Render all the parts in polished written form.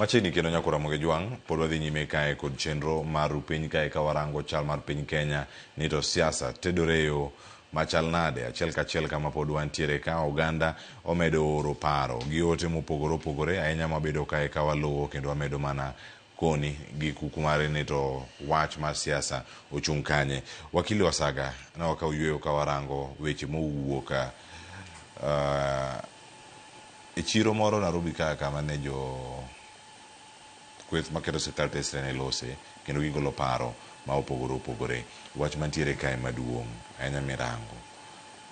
Machiegni kendo nyako Ramogi Jwang' pod wadhi nyime kae kod chenro mar piny kae ka warango chal mar piny Kenya ni to siasa tedore e yo machal nade. Achiel kachiel kama pod wantiere ka oganda omedo oro paro gi ote mopogore opogore ahinya mabedo kae ka waluwo kendo wamedo mana koni gi kuku mare ni to wach mar siasa ochung' kanye. Wakili Wasaga ne wakawo yueyo ka warango weche mowuok e chiro moro Nairobi ka kama ne jo kweth maketo sirkal tesre ne lose kendo gigolo paro ma opogore opogore. Wach mantiere kae maduong' ahinya mirango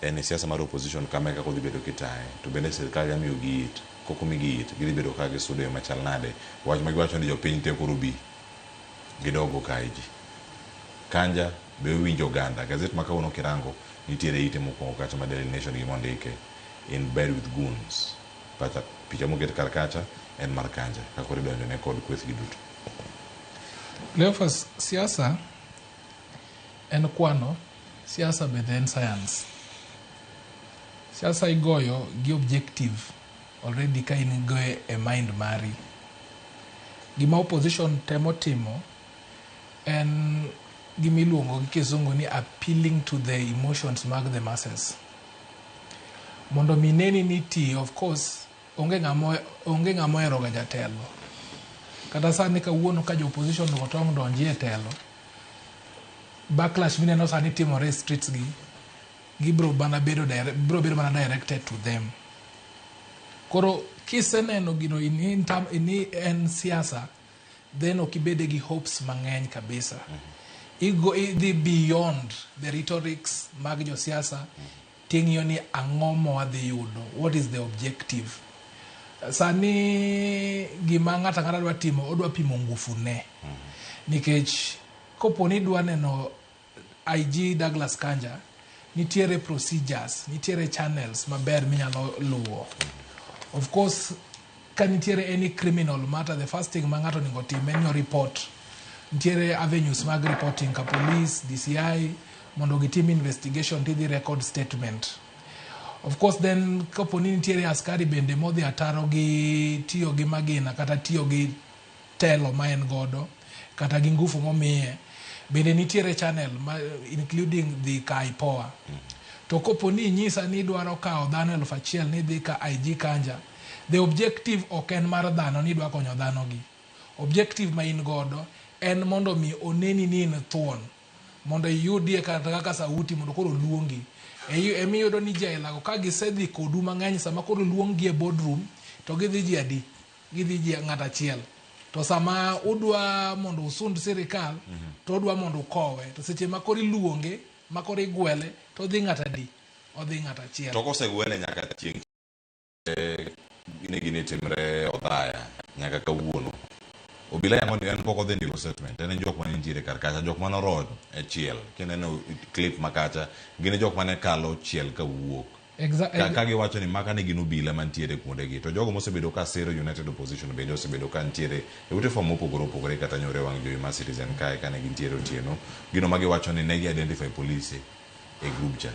en ni siasa mar opposition kama e kaka odhi bedo kitaye to bende sirkal nyalo miyogi it kok omigi it gidhi bedo ka gisudo e yo machal nade. Wach ma giwacho ni jopiny te koro bi gidogo kae ji. Kanja be owinjo oganda. Gazet ma kawuono kirango nitiere ite mokwongo kacha ma Daily Nation gima ondike "In bed with goons". Pacha picha moket kar kacha en mar Kanja ka koro idonjone kod kweth gi duto. Cleophas, siasa en kwano, siasa bende en science. Siasa igoyo gi objective already ka in go e mind mari. Gima opposition temo timo en gima iluongo gi kizungu ni appealing to the emotions mag the masses. Mondo mi neni ni tiyo, of course, onge ng'ama ohero ga jatelo. Kata sani kawuono ka jo opposition otong' donji e telo, backlash mineno sani timore e streets gi, gibro mana bedo direct, bro bedo mana directed to them. Koro kiseneno gino in en siasa, then ok ibede gi hopes mang'eny kabisa. Igo idhi beyond the rhetorics mag josiasa ting'iyo ni ang'o ma wadhi yudo, what is the objective. Sani gima ng'ato ang'ata dwa timo, odwa pimo ngufu ne. Nikech kopo ni idwa neno IG Douglas Kanja, nitiere procedures, nitiere channels maber minyalo luwo. Of course, ka nitiere any criminal matter, the first thing ma ng'ato onego otim en ni report. Nitiere avenues mag reporting ka police, DCI, mondo gitim investigation tidhi record statement. Of course, then kapo ni nitiere askari bende modhi ataro gi tiyo gi magina kata tiyo gi telo ma en godo kata gi ngufu momiye, bende nitiere channel ma including dhi ka IPOA. To kopo ni inyisa ni idwaro kawo dhano 1000 ni idhi ka IG Kanja, the objective ok en mar dhano ni idwa konyo dhano gi. Objective ma in godo en mondo mi oneni ni in thuon mondo iyudie kata kaka sauti mondo koro luongi. Emiyudo ni ji ailago ka gisedhi kodu mang'eny, sama koro luong gi e boardroom to gidhi ji adi? Gidhi ji ng'at achiel. To sama udwa mondo usund sirikal to udwa mondo ukowe, to seche ma koro iluonge ma koro igwele to odhi ng'at adi? Odhi ng'at achiel. To kosegwele nyaka chieng' gini gini timre odhaya nyaka kawuono. Obila yango ni en pok odhi ndiko statement. En jok mane nitiere kar kacha, jok mane orony e chiel. Kineno clip ma kacha, gin e jok mane kalo chiel kawuok. Ka giwacho ni maka ne gin obila mantiere kuondegi. To jogo mosebedo ka siro United Opposition bende osebedo ka nitiere e ute fwambo mopogore opogore kata nyore wang' jowi mar Citizen kae kane gintiere otieno. Gino ma giwacho ni ne gi identify polise e group cha.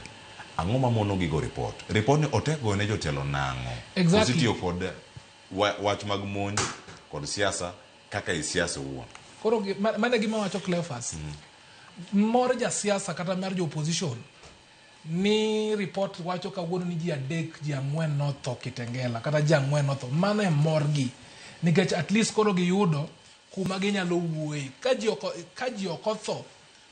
Ang'o mamono gi go report? Report ni otek goyo ne jotelo nang'o? Exactly. Osetiyo kod wach mag monj kod siasa kaka e siasa owuon. Koro mano e gima wacho, Cleophas. Mor jasiasa kata mar jo opposition ni report wacho kawuono ni ji adek, ji ang'wen notho Kitengela kata ji ang'wen notho. Mano e morgi. Nikech at least koro giyudo kuma ginyalo wuoye. Ka ji ok otho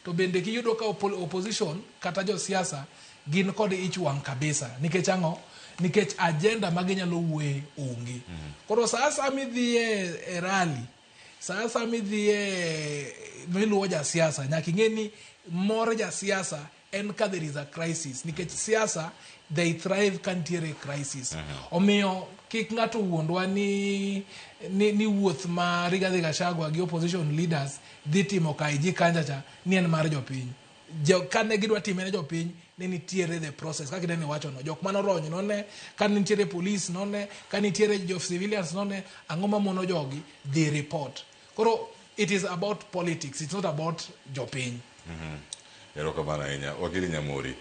to bende giyudo ka opposition kata josiasa gin kod ich wang' kabisa. Nikech ang'o? Nikech agenda ma ginyalo wuoye onge. Koro sa asaya midhiye e rally, sa asaya midhiye miluwo jasiasa, nyaka ing'e ni mor jasiasa en ka there is a crisis. Nikech siasa, they thrive ka nitiere crisis. Omiyo kik ng'ato wuondwa ni wuoth ma Rigathi Gachagua gi opposition leaders dhi timo ka IG Kanja cha ni en mar jopiny. Jo, kane gidwa time ne jopiny ne nitiere the process kaka ineno iwacho no, jok mane orony none ka nitiere police none ka nitiere jo civilians none. Ang'o mamono jogi dhi report? Koro it is about politics, it's not about jopiny. Erokamano ahinya. Wakili Nyamori.